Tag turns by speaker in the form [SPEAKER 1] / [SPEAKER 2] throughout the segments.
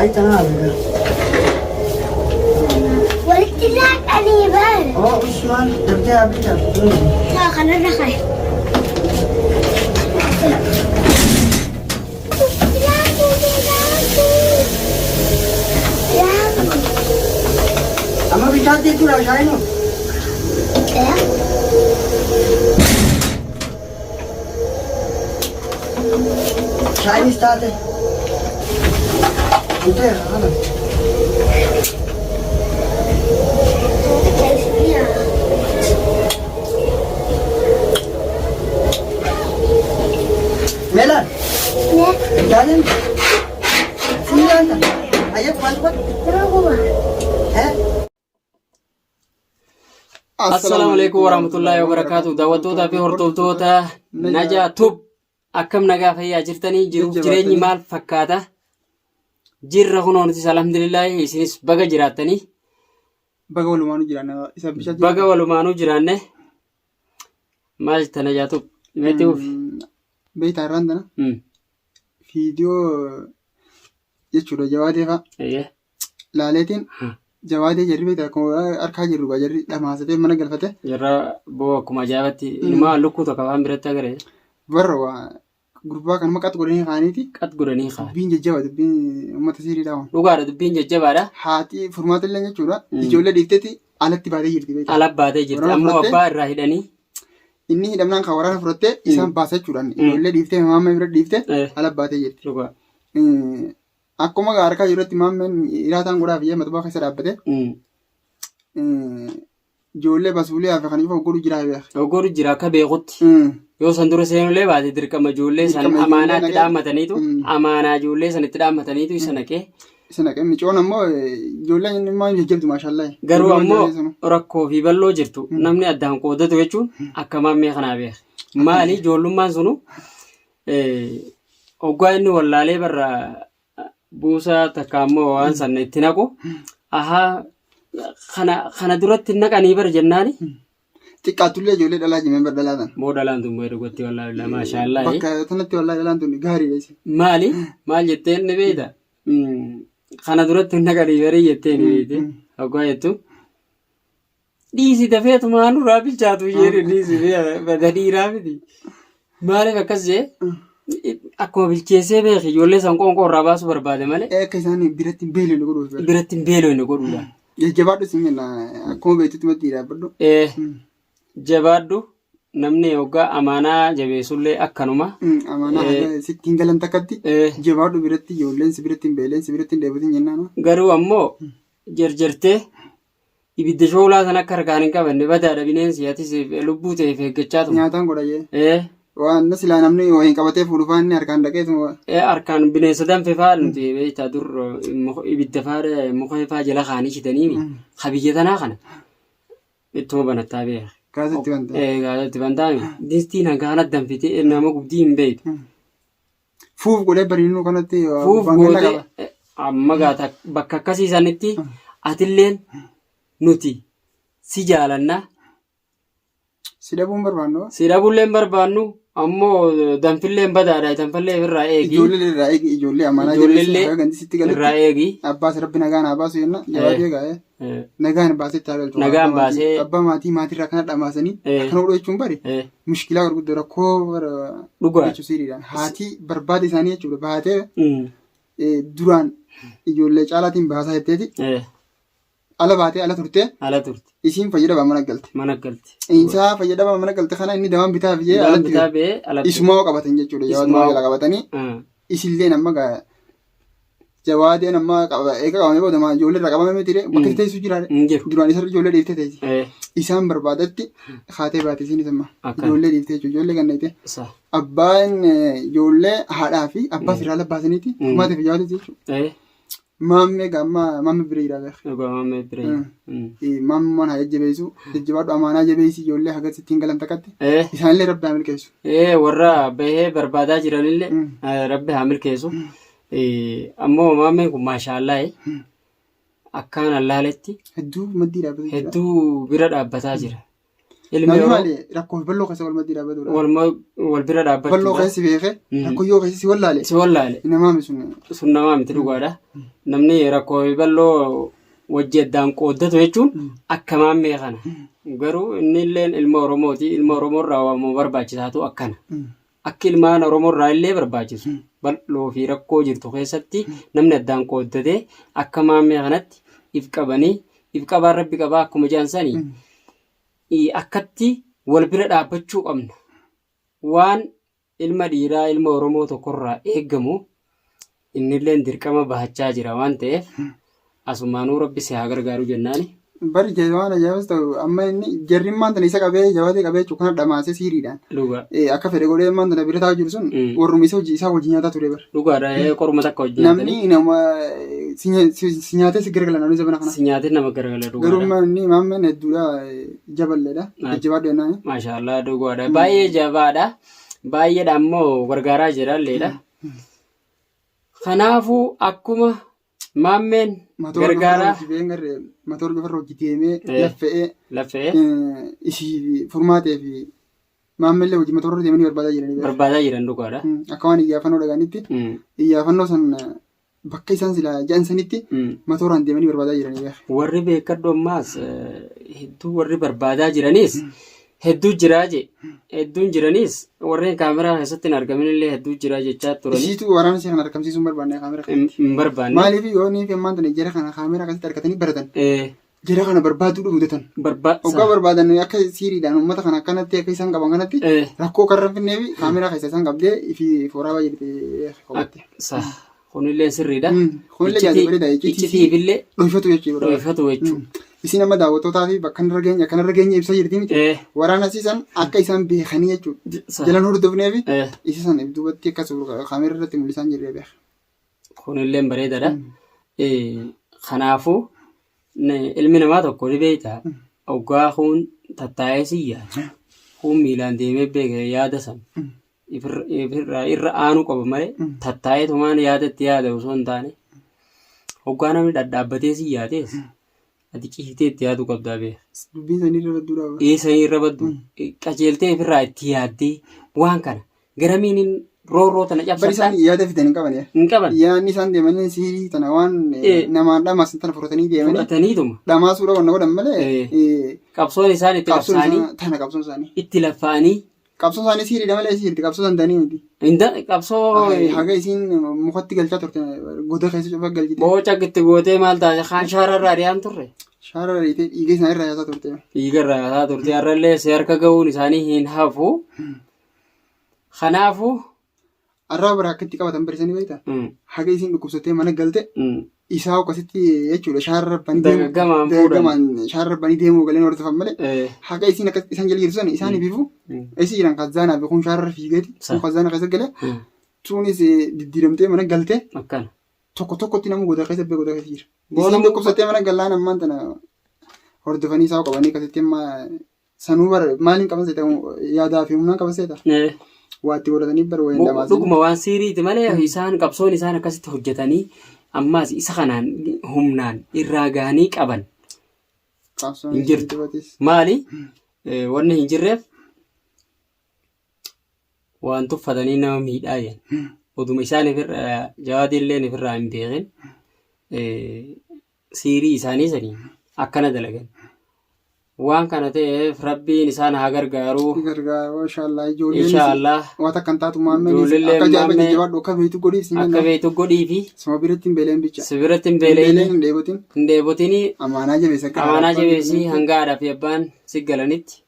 [SPEAKER 1] Shaayii tanaa argaa.
[SPEAKER 2] Walitti laaqanii bara.
[SPEAKER 1] Oo Usmaan dabtee haa bilchaatu.
[SPEAKER 2] Taa kanarra kaa'e.
[SPEAKER 1] Amma bilchaatte jechuudha shaayiin hoo? Shaayiinis taate. Guuteera kana. Meelaan. Jaalan. Siidhaan ta'a. Ayyee maal dubbatu? Eh?
[SPEAKER 3] Assalaamu alaikum warahmatullahi wabarakatuh. Daawwattootaa fi hordoftoota Najaa Tub akkam nagaa fayyaa jirtanii jiruuf jireenyi maal fakkaata? Jirra kunoo nutis alhamdulillaahi isinis baga jiraattanii
[SPEAKER 4] Baga walumaanuu jiraanne isa bishaa
[SPEAKER 3] baga walumaanuu jiraanne maal jetta Najaa Tub? Meetti ufi.
[SPEAKER 4] Beektaa irraan tana viidiyoo jechuudha jawaadee fa'a
[SPEAKER 3] Eeyyee.
[SPEAKER 4] laaleetiin jawaadee jarri beektaa akkuma harkaa jirru gaa jarri dhamaasatee mana galfate
[SPEAKER 3] Jarra boo akkuma ajaa'ibatti inumaa lukkuu tokko afaan biratti agaree
[SPEAKER 4] barra waa gurbaa kanuma qax godhanii kaaniiti
[SPEAKER 3] qat godhanii kaan.
[SPEAKER 4] dubbiin jajjaba dubbiin uummata siiriidhaa waan.
[SPEAKER 3] Dhugaadha dubbiin jajjabaadha.
[SPEAKER 4] Haati furmaata illee jechuudha ijoollee dhiifteeti alatti baatee jirti beektaa.
[SPEAKER 3] Ala baatee jirti.
[SPEAKER 4] Waraana
[SPEAKER 3] Ammoo
[SPEAKER 4] fudhattee?
[SPEAKER 3] abbaa irraa hidhanii
[SPEAKER 4] Inni hidhamnaan kan waraana fudhattee isaan baasa jechuudha. Ijoollee dhiiftee maamma bira dhiiftee ala baatee jirti.
[SPEAKER 3] Dhugaa.
[SPEAKER 4] Akkuma harkaa jirutti maammeen hiraataan godhaaf iyyee maxxabaa keessa dhaabbate. Ijoollee basuulee hafe kan ifa godhu jira beeka.
[SPEAKER 3] Godhu jira akka beekutti. Yoo san dura seenullee baate dirqama ijoollee san
[SPEAKER 4] Dirqama ijoollee
[SPEAKER 3] amaanaa itti
[SPEAKER 4] naqee.
[SPEAKER 3] dhaammataniitu amaanaa ijoollee san itti dhaammataniitu isa naqee.
[SPEAKER 4] Isa naqee micoon ammoo ijoolleen inni immoo jajjabdu maashaallah.
[SPEAKER 3] Garuu ammoo rakkoo fi bal'oo jirtu namni addaan qoodatu jechuun akka maammee kanaa beeka. Maali ijoollummaan sunu hoggaa inni wallaalee barra buusaa takka ammoo waan sana itti naqu ahaa kana kana duratti hin naqanii bara jennaani.
[SPEAKER 4] Xiqqaattullee ijoollee dhalaa jimeen bar dhalaa tana.
[SPEAKER 3] Moo dhalaan tun baay'ee dhugatti wallaahi billaahi maashaallah.
[SPEAKER 4] Bakka tanatti wallaahi dhalaan tun gaariidha isin.
[SPEAKER 3] Maali maal jetteen ni beekta kana duratti hin naqanii barii jettee ni beekte hoggaa jettu. Dhiisi dafeetumaa nurraa bilchaatu jedhu dhiisi bada dhiiraa miti. Maaliif akkas jee akkuma bilcheessee beeki ijoollee san qoonqoo irraa baasuu barbaade malee
[SPEAKER 4] Akka isaan biratti hin beelofne godhuuf.
[SPEAKER 3] biratti hin beelofne godhuudha.
[SPEAKER 4] Jajjabaadhu siin jenna akkuma beektutti maddii dhaabbadhu.
[SPEAKER 3] Jabaadhu namni hoggaa amaanaa jabeessullee akkanuma.
[SPEAKER 4] Amaanaa haga sitti hin galan takkatti jabaadhu biratti ijoolleen si biratti hin beeleen si biratti hin dheebotin jennaan.
[SPEAKER 3] Garuu ammoo jarjartee Ibidda shoolaa san akka harkaan hin qabanne badaadha bineensi atis lubbuu ta'eef eeggachaa tuma.
[SPEAKER 4] Nyaataan godha jee.
[SPEAKER 3] Ee,
[SPEAKER 4] Waan silaa namni wayiin qabatee fuudhu faan inni harkaan dhaqee tuma.
[SPEAKER 3] ee, harkaan bineensa danfe faa nuti beektaa dur ibidda faa muka faa jala kaanii shitanii ka biyya tanaa kana ittuma banattaa beeka.
[SPEAKER 4] Gaazatti wanta.
[SPEAKER 3] Ee, gaazatti bantaami. Distiin hanga kana danfitee nama gubdii hin beektu.
[SPEAKER 4] Fuuf godhee bariinuu kanatti
[SPEAKER 3] Fuuf
[SPEAKER 4] gubbaan ganna
[SPEAKER 3] gootee
[SPEAKER 4] qaba.
[SPEAKER 3] amma gaata bakka akkasii sanitti atilleen nuti si jaalanna
[SPEAKER 4] Si dhabuun barbaannu.
[SPEAKER 3] si dhabuullee hin barbaannu ammoo danfillee hin badaadha danfallee irraa eegi
[SPEAKER 4] Ijoollee irraa eegi ijoollee amaanaa
[SPEAKER 3] Ijoollee
[SPEAKER 4] jabeessi haga gandi sitti
[SPEAKER 3] irraa
[SPEAKER 4] galutti
[SPEAKER 3] eegi
[SPEAKER 4] abbaas rabbi nagaan haa baasu jenna jabaatee gaa'ee nagaan baasee itti haa galchu.
[SPEAKER 3] Nagaan
[SPEAKER 4] Abbaa maatii-
[SPEAKER 3] baasee-
[SPEAKER 4] Abbaa maatii maatirraa kana dhamaasanii akkana godhu jechuun bari mushkilaa gurguddoo rakkoo bara
[SPEAKER 3] Dhugaa.
[SPEAKER 4] jechuu siiriidhaan haatii barbaada isaanii jechuudha baatee duraan ijoollee caalaatiin baasaa jetteeti ala baatee ala turtee
[SPEAKER 3] Ala turte.
[SPEAKER 4] isiin fayyadama mana galte.
[SPEAKER 3] Mana galte.
[SPEAKER 4] Isaa fayyadama mana galte kana inni dawaan bitaa fi
[SPEAKER 3] Dawaan
[SPEAKER 4] alatti
[SPEAKER 3] bitaa ba'ee alatti.
[SPEAKER 4] isumaa qabatan jechuudha.
[SPEAKER 3] Isumaa-
[SPEAKER 4] Jawaaduma jala qabatanii isilleen amma gaa jawaadeen amma qaba eega qabamee booda maa ijoollee irraa qabamee miti bakka itti teessu jira.
[SPEAKER 3] Hin jiru.
[SPEAKER 4] Duraan isarra ijoollee dhiiftee teessi. Isaan barbaadatti kaatee baate isiinis amma
[SPEAKER 3] Akkana.
[SPEAKER 4] ijoollee dhiiftee jechuudha ijoollee kan dhayite.
[SPEAKER 3] Sa.
[SPEAKER 4] Abbaan ijoollee haadhaa fi abbaa sirraa labbaasaniiti maatii fi jawaadee jechuudha. Maammee egaa amma maammee bira jira beek.
[SPEAKER 3] Dhugaa maammee bira jira.
[SPEAKER 4] Maammaan haa jajjabeessu jajjabaadhu amaanaa jabeessi ijoollee haga sittiin galan takkatti isaanillee rabbi haa milkeessu.
[SPEAKER 3] Warra bahee barbaadaa jiranillee rabbi haa milkeessu. Ammoo maammeen kun maashaallah akkaan allaaletti
[SPEAKER 4] Hedduu maddii dhaabbatee jira.
[SPEAKER 3] hedduu bira dhaabbataa jira. Ilmi
[SPEAKER 4] Namni
[SPEAKER 3] Oromoo
[SPEAKER 4] maali rakkoo fi bal'oo keessa wal maddii dhaabbatudha.
[SPEAKER 3] wal bira
[SPEAKER 4] Bal'oo
[SPEAKER 3] dhaabbachuudha.
[SPEAKER 4] keessa beekee rakkoo yoo keessa si wallaale
[SPEAKER 3] Si wallaale.
[SPEAKER 4] namaa sun
[SPEAKER 3] Sun namaa miti dhugaadha. Namni rakkoo fi bal'oo wajji addaan qooddatu jechuun akka maammee kana. Garuu inni illeen ilma Oromooti. Ilma Oromoo irraa waamuu barbaachisaatu akkana. Akka ilmaan Oromoo irraa illee barbaachisu bal'oo fi rakkoo jirtu keessatti namni addaan qooddatee akka maammee kanatti if qabanii if qabaan rabbi qabaa akkuma jedhan sanii akkatti wal bira dhaabbachuu qabna. Waan ilma dhiiraa ilma Oromoo tokkorraa eegamu innilleen dirqama bahachaa jira waan ta'eef asumaanuu rabbi si haa gargaaru jennaani.
[SPEAKER 4] Bari waan ajaa'ibas ta'u amma inni jarri immaan tana isa qabee jabaatee qabee jechuun kana dhamaasee siiriidhaan
[SPEAKER 3] Dhugaa.
[SPEAKER 4] akka fedhe godhee immaan tana bira taa'u jiru sun warruma isa hojii isaa wajjin nyaataa ture bara.
[SPEAKER 3] Dhugaadha qoruma takka wajjin
[SPEAKER 4] Namni nama si nyaatee si garagala naannoo zabana kana.
[SPEAKER 3] Si nyaatee nama garagala
[SPEAKER 4] Garuu
[SPEAKER 3] dhugaadha.
[SPEAKER 4] immaan inni maammeen hedduudha jaballeedha. Jajjabaadhu jennaan.
[SPEAKER 3] Maashaallah dhugaadha. Baay'ee jabaadha. Baay'eedha ammoo gargaaraa jira illeedha. Kanaafuu akkuma maammeen gargaaraa
[SPEAKER 4] Matoor gafarra hojii deemee laffe'ee
[SPEAKER 3] laffee
[SPEAKER 4] isii furmaatee fi maammellee hojii matoorra deemanii barbaadaa jiranii.
[SPEAKER 3] barbaadaa jiran dhugaadha.
[SPEAKER 4] Akka waan iyyaafannoo dhagaanitti iyyaafannoo san bakka isaan silaa jedhan sanitti matooraan deemanii barbaadaa jiranii.
[SPEAKER 3] Warri beekadhu ammaas hedduu warri barbaadaa jiraniis hedduu jiraa je hedduun jiraniis warreen kaameraa keessatti hin argamin illee hedduu jiraa jechaa turanii
[SPEAKER 4] Isiitu waraana ishee kana argamsiisuu hin barbaanne kaameraa
[SPEAKER 3] hin
[SPEAKER 4] keessatti.
[SPEAKER 3] barbaanne.
[SPEAKER 4] Maaliif yoo inni fi ammaan tana jara kana kaameraa keessatti argatanii baratan jara kana barbaaduu dhufu datan. Hoggaa barbaadan akka siiriidhaan uummata kana akkanatti akka isaan qaban kanatti rakkoo kan raffisnee fi kaameraa keessa isaan qabdee fi fooraa baay'ee bitee kophaatti.
[SPEAKER 3] Kunillee sirriidha.
[SPEAKER 4] Kunillee jaasa bareeda
[SPEAKER 3] Iccitiifillee
[SPEAKER 4] dhoofatu jechuudha.
[SPEAKER 3] dhoofatu jechuudha.
[SPEAKER 4] Isin amma daawwattootaa fi bakka irra geenye akkanarra geenye ibsa jirti miti. Waraana siisan akka isaan beekanii jechuudha. Jalan hordofnee fi isa san duubatti akka kaameraa irratti mul'isaan jirre beeka.
[SPEAKER 3] Kunillee bareedaadha. Kanaafuu ilmi namaa tokko ni beekta. Hoggaa kun tattaa'ee si yaada. Kun miilaan deemee beeka yaada san. Irra aanuu qaba malee tattaa'ee tumaan yaada itti yaada osoo hin taane. Hoggaa namni dhadhaabbatee si yaadees ati ciiftee itti yaaduu qabdaa beeka.
[SPEAKER 4] Dubbiin sanii irra badduu dhaaba.
[SPEAKER 3] Sanii irra baddu qajeeltee ofirraa itti yaaddee waan kana garamiin roorroo tana
[SPEAKER 4] Bari
[SPEAKER 3] cabsadhaa
[SPEAKER 4] isaan yaada fidan hin qaban.
[SPEAKER 3] hin qaban
[SPEAKER 4] Yaadni isaan deemanii siirii tana waan namaan dhamaasan tana fudhatanii deemanii
[SPEAKER 3] fudhataniituma
[SPEAKER 4] dhamaasuudha wanna godhan malee
[SPEAKER 3] qabsoon isaan itti
[SPEAKER 4] qabsoon
[SPEAKER 3] qabsaanii
[SPEAKER 4] isaan tana qabsoon isaanii.
[SPEAKER 3] itti laffa'anii
[SPEAKER 4] Qabsoon isaanii siiriidha malee siirti qabsoo danda'anii miti.
[SPEAKER 3] Qabsoo
[SPEAKER 4] Haga isiin mukatti galchaa turte goda keessa cufa galchite.
[SPEAKER 3] Booca itti gootee maal taate kaan shaara irraa ari'aan turre.
[SPEAKER 4] Shaara ariitee dhiiga isaanii irraa yaasaa turte.
[SPEAKER 3] Dhiiga irraa yaasaa turte har'allee si harka ga'uun isaanii hin hafu. Kanaafuu.
[SPEAKER 4] Arraa bara akka itti qabatan barisanii beektaa? Haga isiin dhukkubsattee mana galte isaa akkasitti jechuudha shaara rabbanii deemuu
[SPEAKER 3] Dagaggamaan fuudhan.
[SPEAKER 4] dagaggamaan shaara rabbanii deemuu galeen hordofan malee haga isiin akkas isaan jala jirtu sana isaan ifiifu isii jiran kazaanaa fi kun shaara fiigeeti kun kazaana keessa galee sunis diddiiramtee mana galte
[SPEAKER 3] Akkana.
[SPEAKER 4] tokko tokkotti nama goda keessa bee goda keessa jira.
[SPEAKER 3] Boona
[SPEAKER 4] Isiin dhukkubsattee mana gallaan ammaan tana hordofanii isaa qabanii akkasitti amma Sanuu bara maaliin qaban seeta yaadaa fi humnaan qaban seeta. Waa itti godhatanii bara wayin dhamaasin.
[SPEAKER 3] Dhuguma waan siiriiti malee isaan qabsoon isaan akkasitti hojjetanii ammaas isa kanaan humnaan irraa gahanii qaban
[SPEAKER 4] Qabsoon
[SPEAKER 3] hin jirtu.
[SPEAKER 4] dubatis.
[SPEAKER 3] Maali? Wanni hin jirreef waan tuffatanii nama miidhaa jedhan. Oduma isaan ifirraa jawaadiilleen ifirraa hin beekin siirii isaanii sanii akkana dalagan. Waan kana ta'eef rabbiin isaan haa gargaaru.
[SPEAKER 4] Gargaaru inshallah ijoolleen
[SPEAKER 3] Inshallah.
[SPEAKER 4] waan takka hin taatu maammeen
[SPEAKER 3] Ijoolleen
[SPEAKER 4] akka ajaa'iba
[SPEAKER 3] maammee-
[SPEAKER 4] jajjabaadhu akka beektu godhiif si
[SPEAKER 3] Akka beektu godhiifi
[SPEAKER 4] Suma biratti hin beeleen bicha.
[SPEAKER 3] si biratti hin
[SPEAKER 4] Hin beeleen
[SPEAKER 3] beela'ini
[SPEAKER 4] hin dheebotin.
[SPEAKER 3] hin dheebotini
[SPEAKER 4] Amaanaa jabeessa akka
[SPEAKER 3] amaanaa
[SPEAKER 4] haadha
[SPEAKER 3] jabeessii hanga haadhaa fi abbaan si galanitti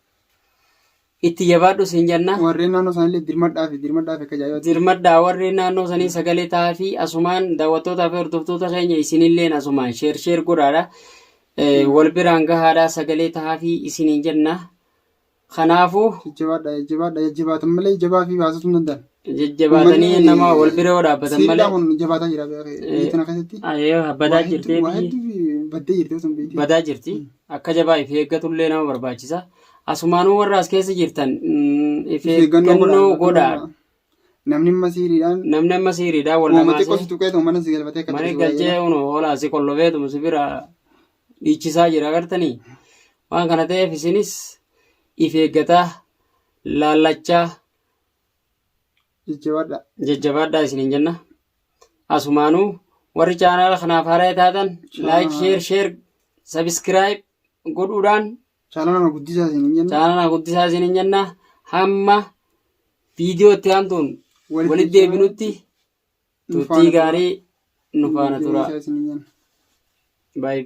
[SPEAKER 3] Itti jabaadhu siin jenna.
[SPEAKER 4] Warreen naannoo isaaniillee dirmadhaa fi dirmadhaa fi akka ajaa'ibaatti.
[SPEAKER 3] Dirmadhaa warreen naannoo sanii sagalee ta'aa fi asumaan daawwattootaa fi hordoftoota keenya isinilleen asumaan sheer sheer godhaadha. Wal biraan gahaadha sagalee ta'aa fi isiniin jenna. Kanaafuu
[SPEAKER 4] Jajjabaadha jajjabaadha jajjabaatan malee jabaa fi baasatu hin danda'an.
[SPEAKER 3] jajjabaatanii
[SPEAKER 4] Uummanni
[SPEAKER 3] nama wal bira yoo dhaabbatan
[SPEAKER 4] Siidhaa
[SPEAKER 3] malee
[SPEAKER 4] kun jabaataa jira biyya tana keessatti.
[SPEAKER 3] Ayyoo badaa
[SPEAKER 4] Waa
[SPEAKER 3] jirtee
[SPEAKER 4] hedduu waa
[SPEAKER 3] biyyi
[SPEAKER 4] hedduu baddee jirti osoo hin beektin.
[SPEAKER 3] badaa jirti. Akka jabaa if eeggatullee nama barbaachisa. Asumaanuu warra as keessa jirtan if
[SPEAKER 4] If eeggannoo godhaa.
[SPEAKER 3] eeggannoo godhaa.
[SPEAKER 4] Namni amma siiriidhaan
[SPEAKER 3] Namni amma siiriidhaan wal
[SPEAKER 4] uumama
[SPEAKER 3] dhamaasee
[SPEAKER 4] xiqqoo si tuqee ta'u mana si galfatee akka
[SPEAKER 3] mana
[SPEAKER 4] ture si baay'ee.
[SPEAKER 3] galchee unu hoolaa si qollofeetuma si bira dhiichisaa jira agartanii. Waan kana ta'eef isinis If eeggataa laallachaa
[SPEAKER 4] Jajjabaadhaa.
[SPEAKER 3] Jajjabaadhaa isiniin jenna. Asumaanuu warri chaanaala kanaaf haaraa taatan like, share, share, subscribe godhuudhaan
[SPEAKER 4] Chaanala kana guddisaa isiniin jenna.
[SPEAKER 3] Chaanaala guddisaa isiniin jenna. Hamma viidiyoo itti aantuun walitti deebinutti
[SPEAKER 4] Nu
[SPEAKER 3] turtii
[SPEAKER 4] faana
[SPEAKER 3] gaarii nu faana
[SPEAKER 4] turaa.
[SPEAKER 3] turaa.
[SPEAKER 4] Isiniin jenna.
[SPEAKER 3] Baay'ee.